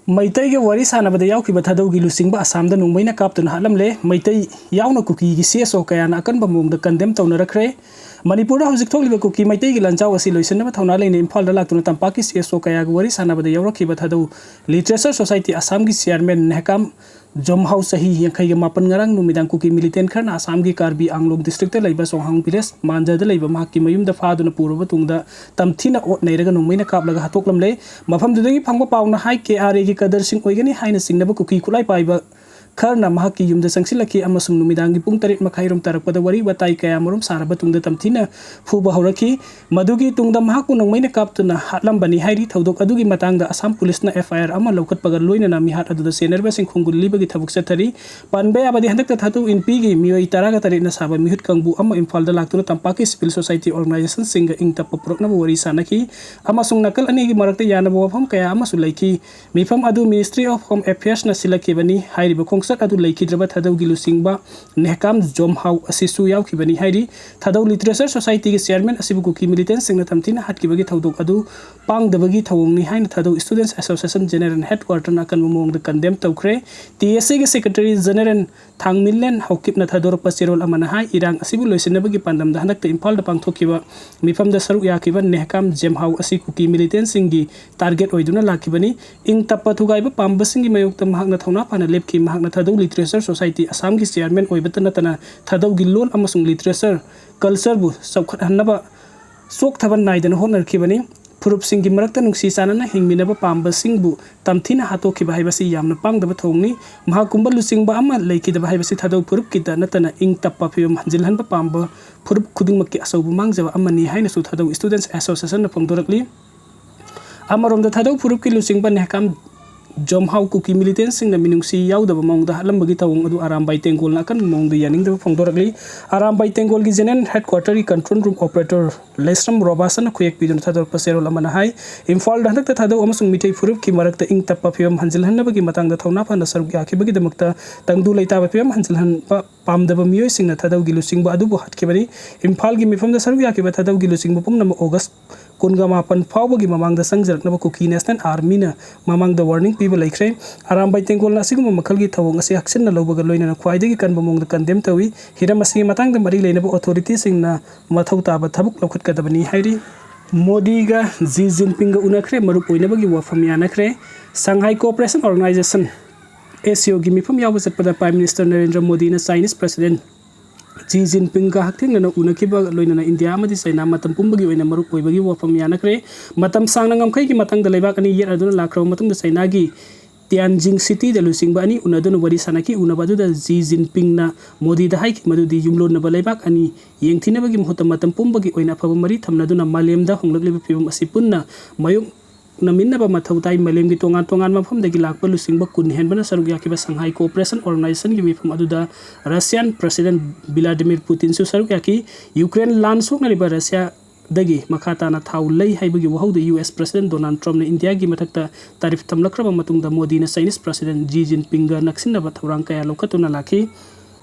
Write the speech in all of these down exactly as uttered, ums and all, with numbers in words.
ꯃꯩꯇꯩꯒ ꯋꯥꯔꯤ ꯁꯥꯟꯅꯕꯗ ꯌꯥꯎꯈꯤꯕ ꯊꯥꯗꯧꯒꯤ ꯂꯨꯆꯤꯡꯕ ꯑꯁꯥꯝꯗ ꯅꯣꯡꯃꯩꯅ ꯀꯥꯞꯇꯨꯅ ꯍꯥꯠꯂꯝꯂꯦ꯫ ꯃꯩꯇꯩ ꯌꯥꯎꯅ ꯀꯨꯀꯤꯒꯤ ꯁꯤ ꯑꯦꯁ ꯑꯣ ꯀꯌꯥꯅ ꯑꯀꯟꯕ ꯃꯑꯣꯡꯗ ꯀꯟꯗꯦꯝ ꯇꯧꯅꯔꯛꯈ꯭ꯔꯦ꯫ ꯃꯅꯤꯄꯨꯔꯗ ꯍꯧꯖꯤꯛ ꯊꯣꯛꯂꯤꯕ ꯀꯨꯀꯤ ꯃꯩꯇꯩꯒꯤ ꯂꯥꯟꯖꯥꯎ ꯑꯁꯤ ꯂꯣꯏꯁꯤꯟꯅꯕ ꯊꯧꯅꯥ ꯂꯩꯅ ꯏꯝꯐꯥꯜꯗ ꯂꯥꯛꯇꯨꯅ ꯇꯝꯄꯥꯛꯀꯤ ꯁꯤ ꯑꯦꯁ ꯑꯣ ꯀꯌꯥꯒ ꯋꯥꯔꯤ ꯁꯥꯟꯅꯕꯗ ꯌꯥꯎꯔꯛꯈꯤꯕ ꯊꯥꯗꯧ ꯂꯤꯇꯔꯦꯆꯔ ꯁꯣꯁꯥꯏꯇꯤ ꯑꯁꯥꯝꯒꯤ ꯆꯤꯌꯥꯔꯃꯦꯟ ꯅꯦꯍꯀꯥꯝ ꯖꯣꯝꯍꯥꯎ ꯆꯍꯤ ꯌꯥꯡꯈꯩꯒ ꯃꯥꯄꯟ ꯉꯔꯥꯡ ꯅꯨꯃꯤꯗꯥꯡ ꯀꯨꯀꯤ ꯃꯤꯂꯤꯇꯦꯟ ꯈꯔꯅ ꯑꯁꯥꯝꯒꯤ ꯀꯥꯔꯕꯤ ꯑꯥꯡꯂꯣꯡ ꯗꯤꯁꯇ꯭ꯔꯤꯛꯇ ꯂꯩꯕ ꯆꯣꯡꯍꯥꯡ ꯚꯤꯂꯦꯖ ꯃꯥꯟꯖꯗ ꯂꯩꯕ ꯃꯍꯥꯛꯀꯤ ꯃꯌꯨꯝꯗ ꯐꯥꯗꯨꯅ ꯄꯨꯔꯕ ꯇꯨꯡꯗ ꯇꯝꯊꯤꯅ ꯑꯣꯠ ꯅꯩꯔꯒ ꯅꯣꯡꯃꯩꯅ ꯀꯥꯞꯂꯒ ꯍꯥꯠꯇꯣꯛꯂꯝꯂꯦ꯫ ꯃꯐꯝꯗꯨꯗꯒꯤ ꯐꯪꯕ ꯄꯥꯎꯅ ꯍꯥꯏ, ꯀꯦ ꯑꯥꯔ ꯑꯦꯒꯤ ꯀꯗꯔꯁꯤꯡ ꯑꯣꯏꯒꯅꯤ ꯍꯥꯏꯅ ꯆꯤꯡꯅꯕ ꯀꯨꯀꯤ ꯈꯨꯠꯂꯥꯏ ꯄꯥꯏꯕ ꯈꯔꯅ ꯃꯍꯥꯛꯀꯤ ꯌꯨꯝꯗ ꯆꯪꯁꯤꯜꯂꯛꯈꯤ ꯑꯃꯁꯨꯡ ꯅꯨꯃꯤꯗꯥꯡꯒꯤ ꯄꯨꯡ ꯇꯔꯦꯠ ꯃꯈꯥꯏꯔꯣꯝ ꯇꯥꯔꯛꯄꯗ ꯋꯥꯔꯤ ꯋꯥꯇꯥꯏ ꯀꯌꯥꯃꯔꯨꯝ ꯁꯥꯔꯕ ꯇꯨꯡꯗ ꯇꯝꯊꯤꯅ ꯐꯨꯕ ꯍꯧꯔꯛꯈꯤ꯫ ꯃꯗꯨꯒꯤ ꯇꯨꯡꯗ ꯃꯍꯥꯛꯄꯨ ꯅꯣꯡꯃꯩꯅ ꯀꯥꯞꯇꯨꯅ ꯍꯥꯠꯂꯝꯕꯅꯤ ꯍꯥꯏꯔꯤ꯫ ꯊꯧꯗꯣꯛ ꯑꯗꯨꯒꯤ ꯃꯇꯥꯡꯗ ꯑꯁꯥꯝ ꯄꯨꯂꯤꯁꯅ ꯑꯦꯐ ꯑꯥꯏ ꯑꯥꯔ ꯑꯃ ꯂꯧꯈꯠꯄꯒ ꯂꯣꯏꯅꯅ ꯃꯤꯍꯥꯠ ꯑꯗꯨꯗ ꯆꯦꯟꯅꯔꯤꯕꯁꯤꯡ ꯈꯣꯡꯒꯨꯜ ꯂꯤꯕꯒꯤ ꯊꯕꯛ ꯆꯠꯊꯔꯤ꯫ ꯄꯟꯕ ꯌꯥꯕꯗꯤ, ꯍꯟꯗꯛꯇ ꯊꯥꯗꯧ ꯏꯟꯄꯤꯒꯤ ꯃꯤꯑꯣꯏ ꯇꯔꯥꯒ ꯇꯔꯦꯠꯅ ꯁꯥꯕ ꯃꯤꯍꯨꯠ ꯀꯥꯡꯕꯨ ꯑꯃ ꯏꯝꯐꯥꯜꯗ ꯂꯥꯛꯇꯨꯅ ꯇꯝꯄꯥꯛꯀꯤ ꯁꯤꯚꯤꯜ ꯁꯣꯁꯥꯏꯇꯤ ꯑꯣꯔꯒꯅꯥꯏꯖꯦꯁꯟꯁꯤꯡꯒ ꯏꯪ ꯇꯞꯄ ꯄꯨꯔꯛꯅꯕ ꯋꯥꯔꯤ ꯁꯥꯟꯅꯈꯤ ꯑꯃꯁꯨꯡ ꯅꯥꯀꯜ ꯑꯅꯤꯒꯤ ꯃꯔꯛꯇ ꯌꯥꯅꯕ ꯋꯥꯐꯝ ꯀꯌꯥ ꯑꯃꯁꯨ ꯂꯩꯈꯤ꯫ ꯃꯤꯐꯝ ꯑꯗꯨ Ministry of Home Affairsꯅ ꯁꯤꯜꯂꯛꯈꯤꯕꯅꯤ꯫ ꯍꯥꯏꯔꯤꯕ ꯈꯣꯡꯆꯠ ꯑꯗꯨ ꯂꯩꯈꯤꯗ꯭ꯔꯕ ꯊꯥꯗꯧꯒꯤ ꯂꯨꯆꯤꯡꯕ ꯅꯦꯍꯀꯥꯝ ꯖꯣꯝꯍꯥꯎ ꯑꯁꯤꯁꯨ ꯌꯥꯎꯈꯤꯕꯅꯤ ꯍꯥꯏꯔꯤ꯫ ꯊꯥꯗꯧ ꯂꯤꯇꯔꯦꯆꯔ ꯁꯣꯁꯥꯏꯇꯤꯒꯤ ꯆꯤꯌꯥꯔꯃꯦꯟ ꯑꯁꯤꯕꯨ ꯀꯨꯀꯤ ꯃꯤꯂꯤꯇꯦꯟꯁꯤꯡꯅ ꯇꯝꯊꯤꯅ ꯍꯥꯠꯈꯤꯕꯒꯤ ꯊꯧꯗꯣꯛ ꯑꯗꯨ ꯄꯥꯡꯗꯕꯒꯤ ꯊꯧꯑꯣꯡꯅꯤ ꯍꯥꯏꯅ ꯊꯥꯗꯧ ꯁ꯭ꯇꯨꯗꯦꯟꯠꯁ ꯑꯦꯁꯣꯁꯤꯌꯦꯁꯟ ꯖꯦꯅꯔꯦꯜ ꯍꯦꯗꯀ꯭ꯋꯥꯔꯇꯔꯅ ꯑꯀꯟꯕ ꯃꯑꯣꯡꯗ ꯀꯟꯗꯦꯝ ꯇꯧꯈ꯭ꯔꯦ꯫ ꯇꯤ ꯑꯦꯁ ꯑꯦꯒꯤ ꯁꯦꯀ꯭ꯔꯦꯇꯔꯤ ꯖꯦꯅꯔꯦꯜ ꯊꯥꯡꯃꯤꯟꯂꯦꯟ ꯍꯧꯀꯤꯞꯅ ꯊꯥꯗꯣꯔꯛꯄ ꯆꯦꯔꯣꯜ ꯑꯃꯅ ꯍꯥꯏ, ꯏꯔꯥꯡ ꯑꯁꯤꯕꯨ ꯂꯣꯏꯁꯤꯟꯅꯕꯒꯤ ꯄꯥꯟꯗꯝꯗ ꯍꯟꯗꯛꯇ ꯏꯝꯐꯥꯜꯗ ꯄꯥꯡꯊꯣꯛꯈꯤꯕ ꯃꯤꯐꯝꯗ ꯁꯔꯨꯛ ꯌꯥꯈꯤꯕ ꯅꯦꯍꯀꯥꯝ ꯖꯦꯝꯍꯥꯎ ꯑꯁꯤ ꯀꯨꯀꯤ ꯃꯤꯂꯤꯇꯦꯟꯁꯤꯡꯒꯤ ꯇꯥꯔꯒꯦꯠ ꯑꯣꯏꯗꯨꯅ ꯂꯥꯛꯈꯤꯕꯅꯤ꯫ ꯏꯪ ꯇꯞꯄ ꯊꯨꯒꯥꯏꯕ ꯄꯥꯝꯕꯁꯤꯡꯒꯤ ꯃꯥꯌꯣꯛꯇ ꯃꯍꯥꯛꯅ ꯊꯧꯅꯥ ꯐꯅ ꯂꯦꯞꯈꯤ꯫ ꯃꯍꯥꯛꯅ ꯊꯥꯗꯧ ꯂꯤꯇꯔꯦꯆꯔ ꯁꯣꯁꯥꯏꯇꯤ ꯑꯁꯥꯝꯒꯤ ꯆꯤꯌꯥꯔꯃꯦꯟ ꯑꯣꯏꯕꯇ ꯅꯠꯇꯅ ꯊꯥꯗꯧꯒꯤ ꯂꯣꯟ ꯑꯃꯁꯨꯡ ꯂꯤꯇꯔꯦꯆꯔ ꯀꯜꯆꯔꯕꯨ ꯆꯥꯎꯈꯠꯍꯟꯅꯕ ꯆꯣꯛꯊꯕ ꯅꯥꯏꯗꯅ ꯍꯣꯠꯅꯔꯛꯈꯤꯕꯅꯤ꯫ ꯐꯨꯔꯨꯞꯁꯤꯡꯒꯤ ꯃꯔꯛꯇ ꯅꯨꯡꯁꯤ ꯆꯥꯟꯅꯅ ꯍꯤꯡꯃꯤꯟꯅꯕ ꯄꯥꯝꯕꯁꯤꯡꯕꯨ ꯇꯝꯊꯤꯅ ꯍꯥꯠꯇꯣꯛꯈꯤꯕ ꯍꯥꯏꯕꯁꯤ ꯌꯥꯝꯅ ꯄꯥꯡꯗꯕ ꯊꯧꯑꯣꯡꯅꯤ꯫ ꯃꯍꯥꯛꯀꯨꯝꯕ ꯂꯨꯆꯤꯡꯕ ꯑꯃ ꯂꯩꯈꯤꯗꯕ ꯍꯥꯏꯕꯁꯤ ꯊꯥꯗꯧ ꯐꯨꯔꯨꯞꯀꯤꯗ ꯅꯠꯇꯅ ꯏꯪ ꯇꯞꯄ ꯐꯤꯕꯝ ꯍꯟꯖꯤꯜꯍꯟꯕ ꯄꯥꯝꯕ ꯐꯨꯔꯨꯞ ꯈꯨꯗꯤꯡꯃꯛꯀꯤ ꯑꯆꯧꯕ ꯃꯥꯡꯖꯕ ꯑꯃꯅꯤ ꯍꯥꯏꯅꯁꯨ ꯊꯥꯗꯧ ꯁ꯭ꯇꯨꯗꯦꯟꯠꯁ ꯑꯦꯁꯣꯁꯤꯌꯦꯁꯟꯅ ꯐꯣꯡꯗꯣꯔꯛꯂꯤ꯫ ꯑꯃꯔꯣꯝꯗ ꯊꯥꯗꯧ ꯐꯨꯔꯨꯞꯀꯤ ꯂꯨꯆꯤꯡꯕ ꯅꯦꯍꯀꯥꯝ ꯖꯣꯝꯍꯥꯎ ꯀꯨꯀꯤ ꯃꯤꯂꯤꯇꯦꯟꯁꯤꯡꯅ ꯃꯤꯅꯨꯡꯁꯤ ꯌꯥꯎꯗꯕ ꯃꯑꯣꯡꯗ ꯍꯥꯠꯂꯝꯕꯒꯤ ꯊꯧꯑꯣꯡ ꯑꯗꯨ ꯑꯔꯥꯝꯕꯥꯏ ꯇꯦꯡꯒꯣꯜꯅ ꯑꯀꯟꯕ ꯃꯑꯣꯡꯗ ꯌꯥꯅꯤꯡꯗꯕ ꯐꯣꯡꯗꯣꯔꯛꯂꯤ꯫ ꯑꯔꯥꯝꯕꯥꯏ ꯇꯦꯡꯒꯣꯜꯒꯤ ꯖꯦꯅꯔꯦꯜ ꯍꯦꯗꯀ꯭ꯋꯥꯔꯇꯔꯒꯤ ꯀꯟꯇ꯭ꯔꯣꯜ ꯔꯨꯝ ꯑꯣꯄꯔꯦꯇꯔ ꯂꯩꯁ꯭ꯔꯝ ꯔꯣꯕꯥꯁꯟꯅ ꯈꯨꯌꯦꯛ ꯄꯤꯗꯨꯅ ꯊꯥꯗꯣꯔꯛꯄ ꯆꯦꯔꯣꯜ ꯑꯃꯅ ꯍꯥꯏ, ꯏꯝꯐꯥꯜꯗ ꯍꯟꯗꯛꯇ ꯊꯥꯗꯧ ꯑꯃꯁꯨꯡ ꯃꯤꯇꯩ ꯐꯨꯔꯨꯞꯀꯤ ꯃꯔꯛꯇ ꯏꯪ ꯇꯞꯄ ꯐꯤꯕꯝ ꯍꯟꯖꯤꯜꯍꯟꯅꯕꯒꯤ ꯃꯇꯥꯡꯗ ꯊꯧꯅꯥ ꯐꯅ ꯁꯔꯨꯛ ꯌꯥꯈꯤꯕꯒꯤꯗꯃꯛꯇ ꯇꯪꯗꯨ ꯂꯩꯇꯥꯕ ꯐꯤꯕꯝ ꯍꯟꯖꯤꯜꯍꯟꯕ ꯄꯥꯝꯗꯕ ꯃꯤꯑꯣꯏꯁꯤꯡꯅ ꯊꯥꯗꯧꯒꯤ ꯂꯨꯆꯤꯡꯕ ꯑꯗꯨꯕꯨ ꯍꯥꯠꯈꯤꯕꯅꯤ꯫ ꯏꯝꯐꯥꯜꯒꯤ ꯃꯤꯐꯝꯗ ꯁꯔꯨꯛ ꯌꯥꯈꯤꯕ ꯊꯥꯗꯧꯒꯤ ꯂꯨꯆꯤꯡꯕ ꯄꯨꯝꯅꯃꯛ ꯑꯣꯒꯁ ꯀꯨꯟꯒ ꯃꯥꯄꯟ ꯐꯥꯎꯕꯒꯤ ꯃꯃꯥꯡꯗ ꯆꯪꯖꯔꯛꯅꯕ ꯀꯨꯀꯤ ꯅꯦꯁꯅꯦꯜ ꯑꯥꯔꯃꯤꯅ ꯃꯃꯥꯡꯗ ꯋꯥꯔꯅꯤꯡ ꯄꯤꯕ ꯂꯩꯈ꯭ꯔꯦ꯫ ꯑꯔꯥꯝꯕꯥꯏ ꯇꯦꯡꯒꯣꯜꯅ ꯑꯁꯤꯒꯨꯝꯕ ꯃꯈꯜꯒꯤ ꯊꯧꯑꯣꯡ ꯑꯁꯤ ꯍꯛꯆꯤꯟꯅ ꯂꯧꯕꯒ ꯂꯣꯏꯅꯅ ꯈ꯭ꯋꯥꯏꯗꯒꯤ ꯀꯟꯕ ꯃꯑꯣꯡꯗ ꯀꯟꯗꯦꯝ ꯇꯧꯏ꯫ ꯍꯤꯔꯝ ꯑꯁꯤꯒꯤ ꯃꯇꯥꯡꯗ ꯃꯔꯤ ꯂꯩꯅꯕ ꯑꯣꯊꯣꯔꯤꯇꯤꯁꯤꯡꯅ ꯃꯊꯧ ꯇꯥꯕ ꯊꯕꯛ ꯂꯧꯈꯠꯀꯗꯕꯅꯤ ꯍꯥꯏꯔꯤ꯫ ꯃꯣꯗꯤꯒ ꯖꯤ ꯖꯤꯟꯄꯤꯡꯒ ꯎꯅꯈ꯭ꯔꯦ, ꯃꯔꯨꯞ ꯑꯣꯏꯅꯕꯒꯤ ꯋꯥꯐꯝ ꯌꯥꯅꯈ꯭ꯔꯦ꯫ Sanghai cooperation organization, S C ꯑꯣꯒꯤ ꯃꯤꯐꯝ ꯌꯥꯎꯕ ꯆꯠꯄꯗ Prime Minister ꯅꯔꯦꯟꯗ꯭ꯔ ꯃꯣꯗꯤꯅ Chinese President ꯖꯤ ꯖꯤꯟꯄꯤꯡꯒ ꯍꯛꯊꯦꯡꯅꯅ ꯎꯅꯈꯤꯕ ꯂꯣꯏꯅꯅ ꯏꯟꯗꯤꯌꯥ ꯑꯃꯗꯤ ꯆꯩꯅꯥ ꯃꯇꯝ ꯄꯨꯝꯕꯒꯤ ꯑꯣꯏꯅ ꯃꯔꯨꯞ ꯑꯣꯏꯕꯒꯤ ꯋꯥꯐꯝ ꯌꯥꯅꯈ꯭ꯔꯦ꯫ ꯃꯇꯝ ꯁꯥꯡꯅ ꯉꯝꯈꯩꯒꯤ ꯃꯇꯥꯡꯗ ꯂꯩꯕꯥꯛ ꯑꯅꯤ ꯌꯦꯠꯅꯗꯨꯅ ꯂꯥꯛꯈ꯭ꯔꯕ ꯃꯇꯨꯡꯗ ꯆꯩꯅꯥꯒꯤ ꯇꯤꯌꯥꯟꯖꯤꯡ ꯁꯤꯇꯤꯗ ꯂꯨꯆꯤꯡꯕ ꯑꯅꯤ ꯎꯅꯗꯨꯅ ꯋꯥꯔꯤ ꯁꯥꯅꯈꯤ꯫ ꯎꯅꯕ ꯑꯗꯨꯗ ꯖꯤ ꯖꯤꯟꯄꯤꯡꯅ ꯃꯣꯗꯤꯗ ꯍꯥꯏꯈꯤ ꯃꯗꯨꯗꯤ ꯌꯨꯝꯂꯣꯟꯅꯕ ꯂꯩꯕꯥꯛ ꯑꯅꯤ ꯌꯦꯡꯊꯤꯅꯕꯒꯤ ꯃꯍꯨꯠꯇ ꯃꯇꯝ ꯄꯨꯝꯕꯒꯤ ꯑꯣꯏꯅ ꯑꯐꯕ ꯃꯔꯤ ꯊꯝꯅꯗꯨꯅ ꯃꯥꯂꯦꯝꯗ ꯍꯣꯡꯂꯛꯂꯤꯕ ꯐꯤꯕꯝ ꯑꯁꯤ ꯄꯨꯟꯅ ꯃꯥꯌꯣꯛꯅꯃꯤꯟꯅꯕ ꯃꯊꯧ ꯇꯥꯏ꯫ ꯃꯥꯂꯦꯝꯒꯤ ꯇꯣꯉꯥꯟ ꯇꯣꯉꯥꯟꯕ ꯃꯐꯝꯗꯒꯤ ꯂꯥꯛꯄ ꯂꯨꯆꯤꯡꯕ ꯀꯨꯟ ꯍꯦꯟꯕꯅ ꯁꯔꯨꯛ ꯌꯥꯈꯤꯕ ꯁꯪꯍꯥꯏ ꯀꯣꯑꯣꯄꯔꯦꯁꯟ ꯑꯣꯔꯒꯅꯥꯏꯖꯦꯁꯟꯒꯤ ꯃꯤꯐꯝ ꯑꯗꯨꯗ ꯔꯁꯤꯌꯥꯟ ꯄ꯭ꯔꯁꯤꯗꯦꯟ ꯚꯤꯂꯥꯗꯤꯃꯤꯔ ꯄꯨꯇꯤꯟꯁꯨ ꯁꯔꯨꯛ ꯌꯥꯈꯤ꯫ ꯌꯨꯀ꯭ꯔꯦꯟ ꯂꯥꯟ ꯁꯣꯛꯅꯔꯤꯕ ꯔꯁꯤꯌꯥꯗꯒꯤ ꯃꯈꯥ ꯇꯥꯅ ꯊꯥꯎ ꯂꯩ ꯍꯥꯏꯕꯒꯤ ꯋꯥꯍꯧꯗ ꯌꯨ ꯑꯦꯁ ꯄ꯭ꯔꯁꯤꯗꯦꯟ ꯗꯣꯅꯥꯜꯗ ꯇ꯭ꯔꯝꯞꯅ ꯏꯟꯗꯤꯌꯥꯒꯤ ꯃꯊꯛꯇ ꯇꯥꯔꯤꯐ ꯊꯝꯂꯛꯈ꯭ꯔꯕ ꯃꯇꯨꯡꯗ ꯃꯣꯗꯤꯅ ꯆꯥꯏꯅꯤꯁ ꯄ꯭ꯔꯁꯤꯗꯦꯟ ꯖꯤ ꯖꯤꯟꯄꯤꯡꯒ ꯅꯛꯁꯤꯟꯅꯕ ꯊꯧꯔꯥꯡ ꯀꯌꯥ ꯂꯧꯈꯠꯇꯨꯅ ꯂꯥꯛꯈꯤ꯫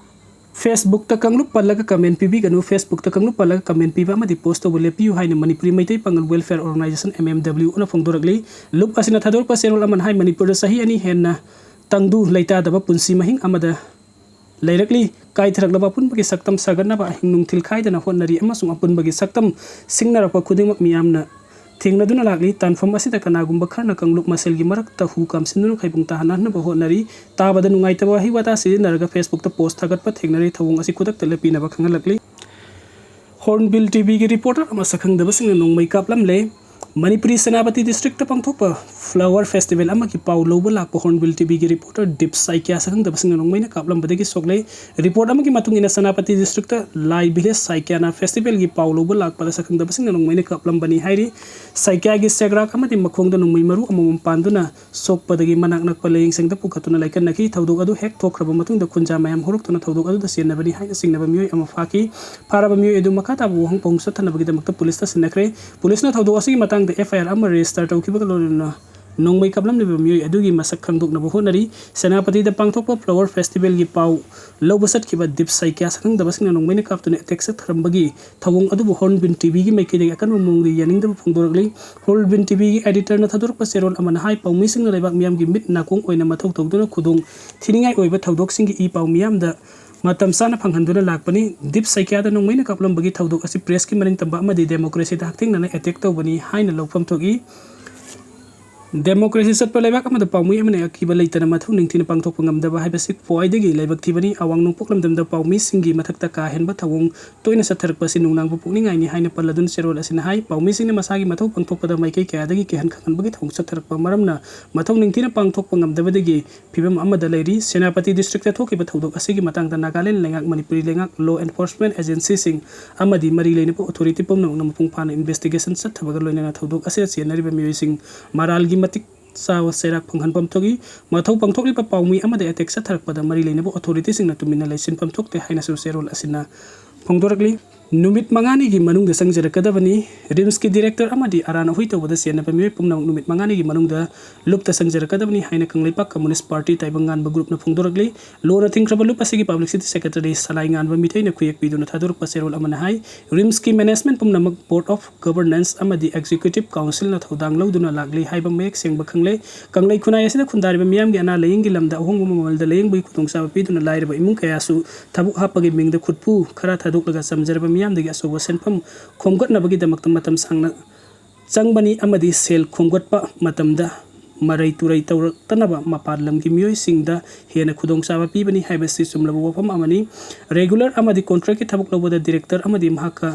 Facebookꯇ ꯀꯥꯡꯂꯨꯞ ꯄꯜꯂꯒ comment ꯄꯤꯕꯤꯒꯅꯨ꯫ Facebookꯇ ꯀꯥꯡꯂꯨꯞ ꯄꯜꯂꯒ comment ꯄꯤꯕ ꯑꯃꯗꯤ post ꯇꯧꯕ ꯂꯦꯞꯄꯤꯌꯨ ꯍꯥꯏꯅ ꯃꯅꯤꯄꯨꯔꯤ ꯃꯩꯇꯩ ꯄꯥꯉꯜ Welfare Organization, M M W, ꯅ ꯐꯣꯡꯗꯣꯔꯛꯂꯤ꯫ ꯂꯨꯞ ꯑꯁꯤꯅ ꯊꯥꯗꯣꯔꯛꯄ ꯆꯦꯔꯣꯜ ꯑꯃꯅ ꯍꯥꯏ, ꯃꯅꯤꯄꯨꯔꯗ ꯆꯍꯤ ꯑꯅꯤ ꯍꯦꯟꯅ ꯇꯪꯗꯨ ꯂꯩꯇꯥꯗꯕ ꯄꯨꯟꯁꯤ ꯃꯍꯤꯡ ꯑꯃꯗ ꯂꯩꯔꯛꯂꯤ꯫ ꯀꯥꯏꯊꯔꯛꯂꯕ ꯑꯄꯨꯟꯕꯒꯤ ꯁꯛꯇꯝ ꯁꯥꯒꯠꯅꯕ ꯑꯍꯤꯡ ꯅꯨꯡꯊꯤꯜ ꯈꯥꯏꯗꯅ ꯍꯣꯠꯅꯔꯤ ꯑꯃꯁꯨꯡ ꯑꯄꯨꯟꯕꯒꯤ ꯁꯛꯇꯝ ꯁꯤꯡꯅꯔꯛꯄ ꯈꯨꯗꯤꯡꯃꯛ ꯃꯤꯌꯥꯝꯅ ꯊꯦꯡꯅꯗꯨꯅ ꯂꯥꯛꯂꯤ꯫ ꯇꯥꯟꯐꯝ ꯑꯁꯤꯗ ꯀꯅꯥꯒꯨꯝꯕ ꯈꯔꯅ ꯀꯥꯡꯂꯨꯞ ꯃꯁꯦꯜꯒꯤ ꯃꯔꯛꯇ ꯍꯨ ꯀꯥꯝꯁꯤꯟꯗꯨꯅ ꯈꯩꯕꯨꯡ ꯇꯥꯍꯟꯅꯅꯕ ꯍꯣꯠꯅꯔꯤ꯫ ꯇꯥꯕꯗ ꯅꯨꯡꯉꯥꯏꯇꯕ ꯋꯥꯍꯩ ꯋꯥꯇꯥ ꯁꯤꯖꯤꯟꯅꯔꯒ Facebookꯇ post ꯊꯥꯒꯠꯄ ꯊꯦꯡꯅꯔꯦ꯫ ꯊꯧꯑꯣꯡ ꯑꯁꯤ ꯈꯨꯗꯛꯇ ꯂꯦꯞꯄꯤꯅꯕ ꯈꯪꯍꯜꯂꯛꯂꯤ꯫ Hornbill TVꯒꯤ reporter ꯑꯃ ꯁꯛꯈꯪꯗꯕꯁꯤꯡꯅ ꯅꯣꯡꯃꯩ ꯀꯥꯞꯂꯝꯂꯦ꯫ ꯃꯅꯤꯄꯨꯔꯤ ꯁꯦꯅꯥꯄꯇꯤ districtꯇ ꯄꯥꯡꯊꯣꯛꯄ flower festival ꯑꯃꯒꯤ ꯄꯥꯎ ꯂꯧꯕ ꯂꯥꯛꯄ Hornbill TVꯒꯤ reporter ꯗꯤꯞ ꯁꯥꯏꯀ꯭ꯌꯥ ꯁꯛꯈꯪꯗꯕꯁꯤꯡꯅ ꯅꯣꯡꯃꯩꯅ ꯀꯥꯞꯂꯝꯕꯗꯒꯤ ꯁꯣꯛꯂꯦ꯫ Report ꯑꯃꯒꯤ ꯃꯇꯨꯡ ꯏꯟꯅ ꯁꯦꯅꯥꯄꯇꯤ districtꯇ ꯂꯥꯏ village ꯁꯥꯏꯀ꯭ꯌꯥꯅ festivalꯒꯤ ꯄꯥꯎ ꯂꯧꯕ ꯂꯥꯛꯄꯗ ꯁꯛꯈꯪꯗꯕꯁꯤꯡꯅ ꯅꯣꯡꯃꯩꯅ ꯀꯥꯞꯂꯝꯕꯅꯤ ꯍꯥꯏꯔꯤ꯫ ꯁꯥꯏꯀ꯭ꯌꯥꯒꯤ ꯁꯦꯒ꯭ꯔꯥꯛ ꯑꯃꯗꯤ ꯃꯈꯣꯡꯗ ꯅꯣꯡꯃꯩ ꯃꯔꯨ ꯑꯃꯃꯝ ꯄꯥꯟꯗꯨꯅ ꯁꯣꯛꯄꯗꯒꯤ ꯃꯅꯥꯛ ꯅꯛꯄ ꯂꯥꯌꯦꯡꯁꯪꯗ ꯄꯨꯈꯠꯇꯨꯅ ꯂꯥꯏꯀꯠꯅꯈꯤ꯫ ꯊꯧꯗꯣꯛ ꯑꯗꯨ ꯍꯦꯛ ꯊꯣꯛꯈ꯭ꯔꯕ ꯃꯇꯨꯡꯗ ꯈꯨꯟꯖꯥ ꯃꯌꯥꯝ ꯍꯧꯔꯛꯇꯨꯅ ꯊꯧꯗꯣꯛ ꯑꯗꯨꯗ ꯆꯦꯟꯅꯕꯅꯤ ꯍꯥꯏꯅ ꯆꯤꯡꯅꯕ ꯃꯤꯑꯣꯏ ꯑꯃ ꯐꯥꯈꯤ꯫ ꯐꯥꯔꯕ ꯃꯤꯑꯣꯏ ꯑꯗꯨ ꯃꯈꯥ ꯇꯥꯕ ꯋꯥꯍꯪ ꯄꯥꯎꯍꯪ ꯆꯠꯊꯅꯕꯒꯤꯗꯃꯛꯇ ꯄꯨꯂꯤꯁꯇ ꯁꯤꯟꯅꯈ꯭ꯔꯦ꯫ ꯄꯨꯂꯤꯁꯅ ꯊꯧꯗꯣꯛ ꯑꯁꯤꯒꯤ ꯃꯇꯥꯡꯗ F I R ꯑꯃ register ꯇꯧꯈꯤꯕꯒ ꯂꯣꯏꯅꯅ ꯅꯣꯡꯃꯩ ꯀꯥꯞꯂꯝꯂꯤꯕ ꯃꯤꯑꯣꯏ ꯑꯗꯨꯒꯤ ꯃꯁꯛ ꯈꯪꯗꯣꯛꯅꯕ ꯍꯣꯠꯅꯔꯤ꯫ ꯁꯦꯅꯥꯄꯇꯤꯗ ꯄꯥꯡꯊꯣꯛꯄ flower festivalꯒꯤ ꯄꯥꯎ ꯂꯧꯕ ꯆꯠꯈꯤꯕ ꯗꯤꯞ ꯁꯩꯀ꯭ꯌꯥ ꯁꯛꯈꯪꯗꯕꯁꯤꯡꯅ ꯅꯣꯡꯃꯩꯅ ꯀꯥꯞꯇꯨꯅ attack ꯆꯠꯊꯔꯝꯕꯒꯤ ꯊꯧꯑꯣꯡ ꯑꯗꯨꯕꯨ ꯍꯣꯔꯟꯕꯤꯜ ꯇꯤꯚꯤꯒꯤ ꯃꯥꯏꯀꯩꯗꯒꯤ ꯑꯀꯟꯕ ꯃꯑꯣꯡꯗ ꯌꯥꯅꯤꯡꯗꯕ ꯐꯣꯡꯗꯣꯔꯛꯂꯤ꯫ ꯍꯣꯔꯟꯕꯤꯜ ꯇꯤꯚꯤꯒꯤ editorꯅ ꯊꯥꯗꯣꯔꯛꯄ ꯆꯦꯔꯣꯜ ꯑꯃꯅ ꯍꯥꯏ, ꯄꯥꯎꯃꯤꯁꯤꯡꯅ ꯂꯩꯕꯥꯛ ꯃꯤꯌꯥꯝꯒꯤ ꯃꯤꯠ ꯅꯥꯀꯣꯡ ꯑꯣꯏꯅ ꯃꯊꯧ ꯇꯧꯗꯨꯅ ꯈꯨꯗꯣꯡ ꯊꯤꯅꯤꯡꯉꯥꯏ ꯑꯣꯏꯕ ꯊꯧꯗꯣꯛꯁꯤꯡꯒꯤ ꯏ ꯄꯥꯎ ꯃꯤꯌꯥꯝꯗ ꯃꯇꯝ ꯆꯥꯅ ꯐꯪꯍꯟꯗꯨꯅ ꯂꯥꯛꯄꯅꯤ꯫ ꯗꯤꯞ ꯁꯩꯀ꯭ꯌꯥꯗ ꯅꯣꯡꯃꯩꯅ ꯀꯥꯞꯂꯝꯕꯒꯤ ꯊꯧꯗꯣꯛ ꯑꯁꯤ pressꯀꯤ ꯃꯅꯤꯡ ꯇꯝꯕ ꯑꯃꯗꯤ democracyꯗ ꯍꯛꯊꯦꯡꯅꯅ attack ꯇꯧꯕꯅꯤ ꯍꯥꯏꯅ ꯂꯧꯐꯝ ꯊꯣꯛꯏ꯫ Democracy ꯆꯠꯄ ꯂꯩꯕꯥꯛ ꯑꯃꯗ ꯄꯥꯎꯃꯤ ꯑꯃꯅ ꯑꯀꯤꯕ ꯂꯩꯇꯅ ꯃꯊꯧ ꯅꯤꯡꯊꯤꯅ ꯄꯥꯡꯊꯣꯛꯄ ꯉꯝꯗꯕ ꯍꯥꯏꯕꯁꯤ ꯈ꯭ꯋꯥꯏꯗꯒꯤ ꯂꯥꯏꯕꯛ ꯊꯤꯕꯅꯤ꯫ ꯑꯋꯥꯡ ꯅꯣꯡꯄꯣꯛ ꯂꯝꯗꯝꯗ ꯄꯥꯎꯃꯤꯁꯤꯡꯒꯤ ꯃꯊꯛꯇ ꯀꯥ ꯍꯦꯟꯕ ꯊꯧꯑꯣꯡ ꯇꯣꯏꯅ ꯆꯠꯊꯔꯛꯄ ꯑꯁꯤ ꯅꯨꯡꯅꯥꯡꯕ ꯄꯣꯛꯅꯤꯡꯉꯥꯏꯅꯤ ꯍꯥꯏꯅ ꯄꯜꯂꯗꯨꯅ ꯆꯦꯔꯣꯜ ꯑꯁꯤꯅ ꯍꯥꯏ, ꯄꯥꯎꯃꯤꯁꯤꯡꯅ ꯃꯁꯥꯒꯤ ꯃꯊꯧ ꯄꯥꯡꯊꯣꯛꯄꯗ ꯃꯥꯏꯀꯩ ꯀꯌꯥꯗꯒꯤ ꯀꯤꯍꯟ ꯈꯪꯍꯟꯕꯒꯤ ꯊꯧꯑꯣꯡ ꯆꯠꯊꯔꯛꯄ ꯃꯔꯝꯅ ꯃꯊꯧ ꯅꯤꯡꯊꯤꯅ ꯄꯥꯡꯊꯣꯛꯄ ꯉꯝꯗꯕꯗꯒꯤ ꯐꯤꯕꯝ ꯑꯃꯗ ꯂꯩꯔꯤ꯫ ꯁꯦꯅꯥꯄꯇꯤ districtꯇ ꯊꯣꯛꯈꯤꯕ ꯊꯧꯗꯣꯛ ꯑꯁꯤꯒꯤ ꯃꯇꯥꯡꯗ ꯅꯥꯒꯥꯂꯦꯟ ꯂꯩꯉꯥꯛ, ꯃꯅꯤꯄꯨꯔꯤ ꯂꯩꯉꯥꯛ, law enforcement agencyꯁꯤꯡ ꯑꯃꯗꯤ ꯃꯔꯤ ꯂꯩꯅꯕ authority ꯄꯨꯝꯅꯃꯛꯅ ꯃꯄꯨꯡ ꯐꯥꯅ investigation ꯆꯠꯊꯕꯒ ꯂꯣꯏꯅꯅ ꯊꯧꯗꯣꯛ ꯑꯁꯤꯗ ꯆꯦꯟꯅꯔꯤꯕ ꯃꯤꯑꯣꯏꯁꯤꯡ ꯃꯔꯥꯜꯒꯤ ꯃꯇꯤꯛ ꯆꯥꯕ ꯆꯩꯔꯥꯛ ꯐꯪꯍꯟꯐꯝ ꯊꯣꯛꯏ꯫ ꯃꯊꯧ ꯄꯥꯡꯊꯣꯛꯂꯤꯕ ꯄꯥꯎꯃꯤ ꯑꯃꯗ attack ꯆꯠꯊꯔꯛꯄꯗ ꯃꯔꯤ ꯂꯩꯅꯕ authorityꯁꯤꯡꯅ ꯇꯨꯃꯤꯟꯅ ꯂꯩꯁꯤꯟꯐꯝ ꯊꯣꯛꯇꯦ ꯍꯥꯏꯅꯁꯨ ꯆꯦꯔꯣꯜ ꯑꯁꯤꯅ ꯐꯣꯡꯗꯣꯔꯛꯂꯤ꯫ ꯅꯨꯃꯤꯠ ꯃꯉꯥꯅꯤꯒꯤ ꯃꯅꯨꯡꯗ ꯆꯪꯖꯔꯛꯀꯗꯕꯅꯤ꯫ RIMSꯀꯤ director ꯑꯃꯗꯤ ꯑꯔꯥꯟ ꯑꯍꯨꯏ ꯇꯧꯕꯗ ꯆꯦꯟꯅꯕ ꯃꯤꯑꯣꯏ ꯄꯨꯝꯅꯃꯛ ꯅꯨꯃꯤꯠ ꯃꯉꯥꯅꯤꯒꯤ ꯃꯅꯨꯡꯗ ꯂꯨꯞꯇ ꯆꯪꯖꯔꯛꯀꯗꯕꯅꯤ ꯍꯥꯏꯅ ꯀꯪꯂꯩꯄꯥꯛ Communist Party ꯇꯥꯏꯕꯪ ꯉꯥꯟꯕ groupꯅ ꯐꯣꯡꯗꯣꯔꯛꯂꯤ꯫ ꯂꯣꯅ ꯊꯤꯡꯈ꯭ꯔꯕ ꯂꯨꯞ ꯑꯁꯤꯒꯤ publicity secretary ꯁꯂꯥꯏ ꯉꯥꯟꯕ ꯃꯤꯇꯩꯅ ꯈꯨꯌꯦꯛ ꯄꯤꯗꯨꯅ ꯊꯥꯗꯣꯔꯛꯄ ꯆꯦꯔꯣꯜ ꯑꯃꯅ ꯍꯥꯏ, RIMSꯀꯤ management ꯄꯨꯝꯅꯃꯛ Board of Governance ꯑꯃꯗꯤ Executive Councilꯅ ꯊꯧꯗꯥꯡ ꯂꯧꯗꯨꯅ ꯂꯥꯛꯂꯤ ꯍꯥꯏꯕ ꯃꯌꯦꯛ ꯁꯦꯡꯕ ꯈꯪꯂꯦ꯫ ꯀꯪꯂꯩ ꯈꯨꯟꯅꯥꯏ ꯑꯁꯤꯗ ꯈꯨꯟꯗꯥꯔꯤꯕ ꯃꯤꯌꯥꯝꯒꯤ ꯑꯅꯥ ꯂꯥꯌꯦꯡꯒꯤ ꯂꯝꯗ ꯑꯍꯣꯡꯕ ꯃꯃꯜꯗ ꯂꯥꯌꯦꯡꯕꯒꯤ ꯈꯨꯗꯣꯡꯆꯥꯕ ꯄꯤꯗꯨꯅ ꯂꯥꯏꯔꯕ ꯏꯃꯨꯡ ꯀꯌꯥꯁꯨ ꯊꯕꯛ ꯍꯥꯞꯄꯒꯤ ꯃꯤꯡꯗ ꯈꯨꯠꯄꯨ ꯈꯔ ꯊꯥꯗꯣꯛꯂꯒ ꯆꯝꯖꯔꯕ ꯃꯤꯌꯥꯝꯗꯒꯤ ꯑꯆꯧꯕ ꯁꯦꯟꯐꯝ ꯈꯣꯝꯒꯠꯅꯕꯒꯤꯗꯃꯛꯇ ꯃꯇꯝ ꯁꯥꯡꯅ ꯆꯪꯕꯅꯤ ꯑꯃꯗꯤ ꯁꯦꯜ ꯈꯣꯝꯒꯠꯄ ꯃꯇꯝꯗ ꯃꯔꯩ ꯇꯨꯔꯩ ꯇꯧꯔꯛꯇꯅꯕ ꯃꯄꯥꯟ ꯂꯝꯒꯤ ꯃꯤꯑꯣꯏꯁꯤꯡꯗ ꯍꯦꯟꯅ ꯈꯨꯗꯣꯡꯆꯥꯕ ꯄꯤꯕꯅꯤ ꯍꯥꯏꯕꯁꯤ ꯆꯨꯝꯂꯕ ꯋꯥꯐꯝ ꯑꯃꯅꯤ꯫ Regular ꯑꯃꯗꯤ contractꯀꯤ ꯊꯕꯛ ꯂꯧꯕꯗ director ꯑꯃꯗꯤ ꯃꯍꯥꯛꯀ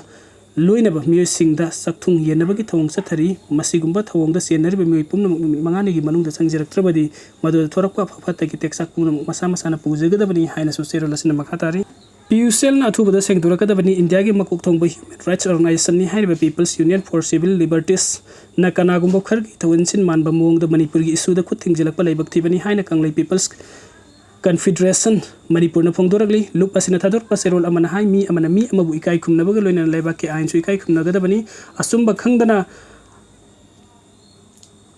ꯂꯣꯏꯅꯕ ꯃꯤꯑꯣꯏꯁꯤꯡꯗ ꯆꯥꯛꯊꯨꯡ ꯌꯦꯟꯅꯕꯒꯤ ꯊꯧꯑꯣꯡ ꯆꯠꯊꯔꯤ꯫ ꯃꯁꯤꯒꯨꯝꯕ ꯊꯧꯑꯣꯡꯗ ꯆꯦꯟꯅꯔꯤꯕ ꯃꯤꯑꯣꯏ ꯄꯨꯝꯅꯃꯛ ꯅꯨꯃꯤꯠ ꯃꯉꯥꯅꯤꯒꯤ ꯃꯅꯨꯡꯗ ꯆꯪꯖꯔꯛꯇ꯭ꯔꯕꯗꯤ ꯃꯗꯨꯗ ꯊꯣꯔꯛꯄ ꯑꯐ ꯐꯠꯇꯒꯤ ꯇꯦꯛꯆꯥꯛ ꯄꯨꯝꯅꯃꯛ ꯃꯁꯥ ꯃꯁꯥꯅ ꯄꯨꯖꯒꯗꯕꯅꯤ ꯍꯥꯏꯅꯁꯨ ꯆꯦꯔꯣꯜ ꯑꯁꯤꯅ ꯃꯈꯥ ꯇꯥꯔꯤ꯫ PUCLꯅ ꯑꯊꯨꯕꯗ ꯁꯦꯡꯗꯣꯔꯛꯀꯗꯕꯅꯤ꯫ ꯏꯟꯗꯤꯌꯥꯒꯤ ꯃꯀꯣꯛ ꯊꯣꯡꯕ human rights organizationꯅꯤ ꯍꯥꯏꯔꯤꯕ People's Union for Civil Libertiesꯅ ꯀꯅꯥꯒꯨꯝꯕ ꯈꯔꯒꯤ ꯊꯧꯑꯣꯡ ꯁꯤꯟ ꯃꯥꯟꯕ ꯃꯑꯣꯡꯗ ꯃꯅꯤꯄꯨꯔꯒꯤ issueꯗ ꯈꯨꯠ ꯊꯤꯡꯖꯤꯜꯂꯛꯄ ꯂꯥꯏꯕꯛ ꯊꯤꯕꯅꯤ ꯍꯥꯏꯅ ꯀꯪꯂꯩ People's Confederation ꯃꯅꯤꯄꯨꯔꯅ ꯐꯣꯡꯗꯣꯔꯛꯂꯤ꯫ ꯂꯨꯞ ꯑꯁꯤꯅ ꯊꯥꯗꯣꯔꯛꯄ ꯆꯦꯔꯣꯜ ꯑꯃꯅ ꯍꯥꯏ, ꯃꯤ ꯑꯃꯅ ꯃꯤ ꯑꯃꯕꯨ ꯏꯀꯥꯏ ꯈꯨꯝꯅꯕꯒ ꯂꯣꯏꯅꯅ ꯂꯩꯕꯥꯛꯀꯤ ꯑꯥꯏꯟꯁꯨ ꯏꯀꯥꯏ ꯈꯨꯝꯅꯒꯗꯕꯅꯤ꯫ ꯑꯆꯨꯝꯕ ꯈꯪꯗꯅ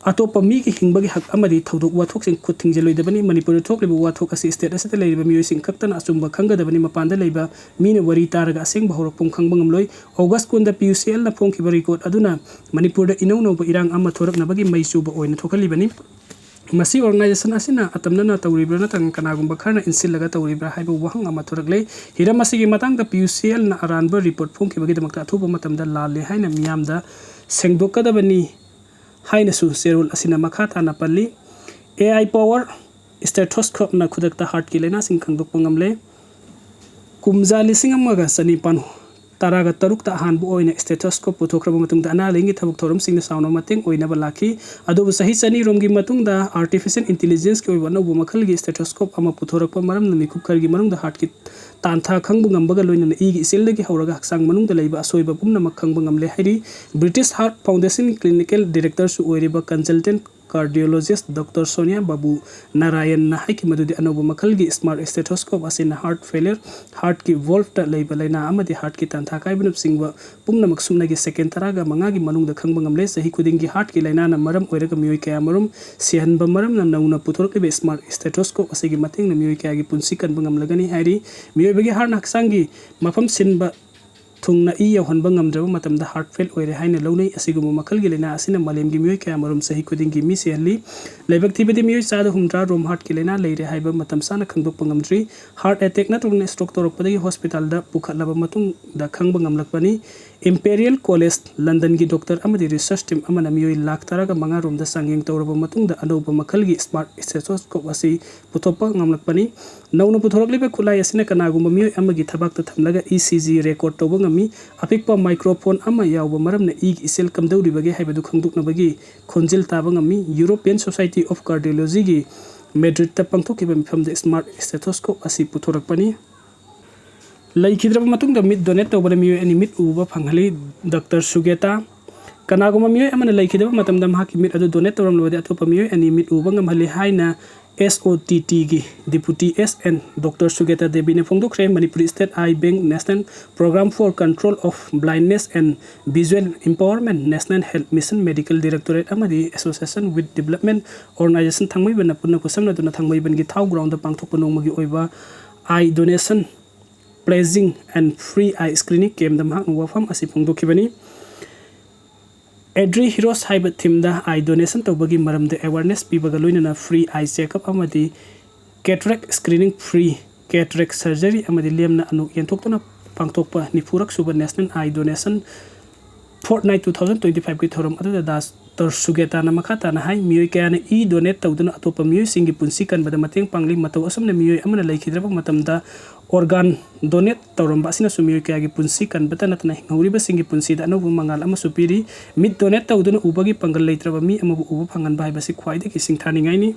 ꯑꯇꯣꯞꯄ ꯃꯤꯒꯤ ꯍꯤꯡꯕꯒꯤ ꯍꯛ ꯑꯃꯗꯤ ꯊꯧꯗꯣꯛ ꯋꯥꯊꯣꯛꯁꯤꯡ ꯈꯨꯠ ꯊꯤꯡꯖꯤꯜꯂꯣꯏꯗꯕꯅꯤ꯫ ꯃꯅꯤꯄꯨꯔꯗ ꯊꯣꯛꯂꯤꯕ ꯋꯥꯊꯣꯛ ꯑꯁꯤ state ꯑꯁꯤꯗ ꯂꯩꯔꯤꯕ ꯃꯤꯑꯣꯏꯁꯤꯡ ꯈꯛꯇꯅ ꯑꯆꯨꯝꯕ ꯈꯪꯒꯗꯕꯅꯤ꯫ ꯃꯄꯥꯟꯗ ꯂꯩꯕ ꯃꯤꯅ ꯋꯥꯔꯤ ꯇꯥꯔꯒ ꯑꯁꯦꯡꯕ ꯍꯧꯔꯛꯐꯝ ꯈꯪꯕ ꯉꯝꯂꯣꯏ꯫ August ꯀꯨꯟꯗ PUCLꯅ ꯐꯣꯡꯈꯤꯕ record ꯑꯗꯨꯅ ꯃꯅꯤꯄꯨꯔꯗ ꯏꯅꯧ ꯅꯧꯕ ꯏꯔꯥꯡ ꯑꯃ ꯊꯣꯔꯛꯅꯕꯒꯤ ꯃꯩ ꯆꯨꯕ ꯑꯣꯏꯅ ꯊꯣꯛꯍꯜꯂꯤꯕꯅꯤ꯫ ꯃꯁꯤ organization ꯑꯁꯤꯅ ꯑꯇꯝꯅꯅ ꯇꯧꯔꯤꯕ꯭ꯔꯥ ꯅꯠꯇ꯭ꯔꯒ ꯀꯅꯥꯒꯨꯝꯕ ꯈꯔꯅ ꯏꯟꯁꯤꯜꯂꯒ ꯇꯧꯔꯤꯕ꯭ꯔꯥ ꯍꯥꯏꯕ ꯋꯥꯍꯪ ꯑꯃ ꯊꯣꯔꯛꯂꯦ꯫ ꯍꯤꯔꯝ ꯑꯁꯤꯒꯤ ꯃꯇꯥꯡꯗ PUCLꯅ ꯑꯔꯥꯟꯕ report ꯐꯣꯡꯈꯤꯕꯒꯤꯗꯃꯛꯇ ꯑꯊꯨꯕ ꯃꯇꯝꯗ ꯂꯥꯜꯂꯦ ꯍꯥꯏꯅ ꯃꯤꯌꯥꯝꯗ ꯁꯦꯡꯗꯣꯛꯀꯗꯕꯅꯤ ꯍꯥꯏꯅꯁꯨ ꯆꯦꯔꯣꯜ ꯑꯁꯤꯅ ꯃꯈꯥ ꯇꯥꯅ ꯄꯜꯂꯤ꯫ AI power stethoscopeꯅ ꯈꯨꯗꯛꯇ heartꯀꯤ ꯂꯥꯏꯅꯥꯁꯤꯡ ꯈꯪꯗꯣꯛꯄ ꯉꯝꯂꯦ꯫ ꯀꯨꯝꯖꯥ ꯂꯤꯁꯤꯡ ꯑꯃꯒ ꯆꯅꯤꯄꯥꯟ ꯇꯔꯥꯒ ꯇꯔꯨꯛꯇ ꯑꯍꯥꯟꯕ ꯑꯣꯏꯅ stethoscope ꯄꯨꯊꯣꯛꯈ꯭ꯔꯕ ꯃꯇꯨꯡꯗ ꯑꯅꯥ ꯂꯥꯏꯌꯦꯡꯒꯤ ꯊꯕꯛ ꯊꯧꯔꯝꯁꯤꯡꯗ ꯆꯥꯎꯅ ꯃꯇꯦꯡ ꯑꯣꯏꯅꯕ ꯂꯥꯛꯈꯤ꯫ ꯑꯗꯨꯕꯨ ꯆꯍꯤ ꯆꯅꯤ ꯔꯣꯝꯒꯤ ꯃꯇꯨꯡꯗ artificial intelligenceꯀꯤ ꯑꯣꯏꯕ ꯑꯅꯧꯕ ꯃꯈꯜꯒꯤ stethoscope ꯑꯃ ꯄꯨꯊꯣꯔꯛꯄ ꯃꯔꯝꯅ ꯃꯤꯀꯨꯞ ꯈꯔꯒꯤ ꯃꯅꯨꯡꯗ heartꯀꯤ ꯇꯥꯟꯊꯥ ꯈꯪꯕ ꯉꯝꯕꯒ ꯂꯣꯏꯅꯅ ꯏꯒꯤ ꯏꯆꯦꯜꯗꯒꯤ ꯍꯧꯔꯒ ꯍꯛꯆꯥꯡ ꯃꯅꯨꯡꯗ ꯂꯩꯕ ꯑꯁꯣꯏꯕ ꯄꯨꯝꯅꯃꯛ ꯈꯪꯕ ꯉꯝꯂꯦ ꯍꯥꯏꯔꯤ꯫ British Heart Foundation clinical directorꯁꯨ ꯑꯣꯏꯔꯤꯕ consultant cardiologist Doctor Sonia Babu Narayanꯅ ꯍꯥꯏꯈꯤ ꯃꯗꯨꯗꯤ ꯑꯅꯧꯕ ꯃꯈꯜꯒꯤ smart stethoscope ꯑꯁꯤꯅ heart failure, heartꯀꯤ valveꯇ ꯂꯩꯕ ꯂꯥꯏꯅꯥ ꯑꯃꯗꯤ heartꯀꯤ ꯇꯥꯟꯊꯥ ꯀꯥꯏꯕꯅꯆꯤꯡꯕ ꯄꯨꯝꯅꯃꯛ ꯁꯨꯞꯅꯒꯤ second ꯇꯔꯥꯒ ꯃꯉꯥꯒꯤ ꯃꯅꯨꯡꯗ ꯈꯪꯕ ꯉꯝꯂꯦ꯫ ꯆꯍꯤ ꯈꯨꯗꯤꯡꯒꯤ heartꯀꯤ ꯂꯥꯏꯅꯥꯅ ꯃꯔꯝ ꯑꯣꯏꯔꯒ ꯃꯤꯑꯣꯏ ꯀꯌꯥꯃꯔꯨꯝ ꯁꯤꯍꯟꯕ ꯃꯔꯝꯅ ꯅꯧꯅ ꯄꯨꯊꯣꯔꯛꯂꯤꯕ smart stethoscope ꯑꯁꯤꯒꯤ ꯃꯇꯦꯡꯅ ꯃꯤꯑꯣꯏ ꯀꯌꯥꯒꯤ ꯄꯨꯟꯁꯤ ꯀꯟꯕ ꯉꯝꯂꯒꯅꯤ ꯍꯥꯏꯔꯤ꯫ ꯃꯤꯑꯣꯏꯕꯒꯤ heartꯅ ꯍꯛꯆꯥꯡꯒꯤ ꯃꯐꯝ ꯁꯤꯟꯕ ꯊꯨꯡꯅ ꯏ ꯌꯧꯍꯟꯕ ꯉꯝꯗ꯭ꯔꯕ ꯃꯇꯝꯗ heart fail ꯑꯣꯏꯔꯦ ꯍꯥꯏꯅ ꯂꯧꯅꯩ꯫ ꯑꯁꯤꯒꯨꯝꯕ ꯃꯈꯜꯒꯤ ꯂꯥꯏꯅꯥ ꯑꯁꯤꯅ ꯃꯥꯂꯦꯝꯒꯤ ꯃꯤꯑꯣꯏ ꯀꯌꯥꯃꯔꯨꯝ ꯆꯍꯤ ꯈꯨꯗꯤꯡꯒꯤ ꯃꯤ ꯁꯤꯍꯜꯂꯤ꯫ ꯂꯥꯏꯕꯛ ꯊꯤꯕꯗꯤ ꯃꯤꯑꯣꯏ ꯆꯥꯗ ꯍꯨꯝꯗ꯭ꯔꯥ ꯔꯣꯝ heartꯀꯤ ꯂꯥꯏꯅꯥ ꯂꯩꯔꯦ ꯍꯥꯏꯕ ꯃꯇꯝ ꯆꯥꯅ ꯈꯪꯗꯣꯛꯄ ꯉꯝꯗ꯭ꯔꯤ꯫ Heart attack ꯅꯠꯇ꯭ꯔꯒꯅ stroke ꯇꯧꯔꯛꯄꯗꯒꯤ hospitalꯗ ꯄꯨꯈꯠꯂꯕ ꯃꯇꯨꯡꯗ ꯈꯪꯕ ꯉꯝꯂꯛꯄꯅꯤ꯫ Imperial College Londonꯒꯤ doctor ꯑꯃꯗꯤ research team ꯑꯃꯅ ꯃꯤꯑꯣꯏ ꯂꯥꯈ ꯇꯔꯥꯒ ꯃꯉꯥ ꯔꯣꯝꯗ ꯆꯥꯡꯌꯦꯡ ꯇꯧꯔꯕ ꯃꯇꯨꯡꯗ ꯑꯅꯧꯕ ꯃꯈꯜꯒꯤ smart stethoscope ꯑꯁꯤ ꯄꯨꯊꯣꯛꯄ ꯉꯝꯂꯛꯄꯅꯤ꯫ ꯅꯧꯅ ꯄꯨꯊꯣꯔꯛꯂꯤꯕ ꯈꯨꯠꯂꯥꯏ ꯑꯁꯤꯅ ꯀꯅꯥꯒꯨꯝꯕ ꯃꯤꯑꯣꯏ ꯑꯃꯒꯤ ꯊꯕꯥꯛꯇ ꯊꯝꯂꯒ ECG record ꯇꯧꯕ ꯉꯝꯃꯤ꯫ ꯑꯄꯤꯛꯄ microphone ꯑꯃ ꯌꯥꯎꯕ ꯃꯔꯝꯅ ꯏꯒꯤ ꯏꯆꯦꯜ ꯀꯝꯗꯧꯔꯤꯕꯒꯦ ꯍꯥꯏꯕꯗꯨ ꯈꯪꯗꯣꯛꯅꯕꯒꯤ ꯈꯣꯟꯖꯦꯜ ꯇꯥꯕ ꯉꯝꯃꯤ꯫ European Society of Cardiologyꯒꯤ Madridꯇ ꯄꯥꯡꯊꯣꯛꯈꯤꯕ ꯃꯤꯐꯝꯗ smart stethoscope ꯑꯁꯤ ꯄꯨꯊꯣꯔꯛꯄꯅꯤ꯫ ꯂꯩꯈꯤꯗ꯭ꯔꯕ ꯃꯇꯨꯡꯗ ꯃꯤꯠ donate ꯇꯧꯕꯅ ꯃꯤꯑꯣꯏ ꯑꯅꯤ ꯃꯤꯠ ꯎꯕ ꯐꯪꯍꯜꯂꯤ꯫ Doctor Sugeta, ꯀꯅꯥꯒꯨꯝꯕ ꯃꯤꯑꯣꯏ ꯑꯃꯅ ꯂꯩꯈꯤꯗꯕ ꯃꯇꯝꯗ ꯃꯍꯥꯛꯀꯤ ꯃꯤꯠ ꯑꯗꯨ donate ꯇꯧꯔꯝꯂꯕꯗꯤ ꯑꯇꯣꯞꯄ ꯃꯤꯑꯣꯏ ꯑꯅꯤ ꯃꯤꯠ ꯎꯕ ꯉꯝꯍꯜꯂꯤ ꯍꯥꯏꯅ S O T T ꯒꯤ Deputy S N Doctor ꯁꯨꯒꯦꯇꯥ ꯗꯦꯕꯤꯅ ꯐꯣꯡꯗꯣꯛꯈ꯭ꯔꯦ꯫ Manipur State Eye Bank National Program for Control of Blindness and Visual Impairment, National Health Mission, Medical Directorate ꯑꯃꯗꯤ Association with Development Organization ꯊꯥꯡꯃꯩꯕꯟꯅ ꯄꯨꯟꯅ ꯈꯨꯠꯁꯝꯅꯗꯨꯅ ꯊꯥꯡꯃꯩꯕꯟꯒꯤ ꯊꯥꯎ ꯒ꯭ꯔꯥꯎꯟꯗ ꯄꯥꯡꯊꯣꯛꯄ ꯅꯣꯡꯃꯒꯤ ꯑꯣꯏꯕ eye donation pledging and free eye screening campꯇ ꯃꯍꯥꯛꯅ ꯋꯥꯐꯝ ꯑꯁꯤ ꯐꯣꯡꯗꯣꯛꯈꯤꯕꯅꯤ꯫ Adri Heroes ꯍꯥꯏꯕ ꯊꯤꯝꯗ ꯑꯥꯏ ꯗꯣꯅꯦꯁꯟ ꯇꯧꯕꯒꯤ ꯃꯔꯝꯗ ꯑꯦꯋꯥꯔꯅꯦꯁ ꯄꯤꯕꯒ ꯂꯣꯏꯅꯅ ꯐ꯭ꯔꯤ ꯑꯥꯏ ꯆꯦꯛꯑꯞ ꯑꯃꯗꯤ ꯀꯦꯇꯔꯦꯛ ꯁ꯭ꯀ꯭ꯔꯤꯅꯤꯡ, ꯐ꯭ꯔꯤ ꯀꯦꯇꯔꯦꯛ ꯁꯔꯖꯔꯤ ꯑꯃꯗꯤ ꯂꯦꯝꯅ ꯑꯅꯨ ꯌꯦꯟꯊꯣꯛꯇꯨꯅ ꯄꯥꯡꯊꯣꯛꯄ ꯅꯤꯐꯨꯔꯛ ꯁꯨꯕ ꯅꯦꯁꯅꯦꯜ ꯑꯥꯏ ꯗꯣꯅꯦꯁꯟ ꯐꯣꯔꯠꯅꯥꯏꯠ ꯇꯨ ꯊꯥꯎꯖꯟ ꯇ꯭ꯋꯦꯟꯇꯤ ꯐꯥꯏꯚꯀꯤ ꯊꯧꯔꯝ ꯑꯗꯨꯗ ꯗꯥꯁ ꯗꯣꯛꯇꯔ ꯁꯨꯒꯦꯇꯥꯅ ꯃꯈꯥ ꯇꯥꯅ ꯍꯥꯏ, ꯃꯤꯑꯣꯏ ꯀꯌꯥꯅ ꯏ ꯗꯣꯅꯦꯠ ꯇꯧꯗꯨꯅ ꯑꯇꯣꯞꯄ ꯃꯤꯑꯣꯏꯁꯤꯡꯒꯤ ꯄꯨꯟꯁꯤ ꯀꯟꯕꯗ ꯃꯇꯦꯡ ꯄꯥꯡꯂꯤ꯫ ꯃꯇꯧ ꯑꯁꯨꯝꯅ ꯃꯤꯑꯣꯏ ꯑꯃꯅ ꯂꯩꯈꯤꯗ꯭ꯔꯕ ꯃꯇꯝꯗ ꯑꯣꯔꯒꯥꯟ ꯗꯣꯅꯦꯠ ꯇꯧꯔꯝꯕ ꯑꯁꯤꯅꯁꯨ ꯃꯤꯑꯣꯏ ꯀꯌꯥꯒꯤ ꯄꯨꯟꯁꯤ ꯀꯟꯕꯇ ꯅꯠꯇꯅ ꯍꯤꯡꯍꯧꯔꯤꯕꯁꯤꯡꯒꯤ ꯄꯨꯟꯁꯤꯗ ꯑꯅꯧꯕ ꯃꯉꯥꯜ ꯑꯃꯁꯨ ꯄꯤꯔꯤ꯫ ꯃꯤꯠ ꯗꯣꯅꯦꯠ ꯇꯧꯗꯨꯅ ꯎꯕꯒꯤ ꯄꯥꯡꯒꯜ ꯂꯩꯇ꯭ꯔꯕ ꯃꯤ ꯑꯃꯕꯨ ꯎꯕ ꯐꯪꯍꯟꯕ ꯍꯥꯏꯕꯁꯤ ꯈ꯭ꯋꯥꯏꯗꯒꯤ ꯁꯤꯡꯊꯥꯅꯤꯡꯉꯥꯏꯅꯤ꯫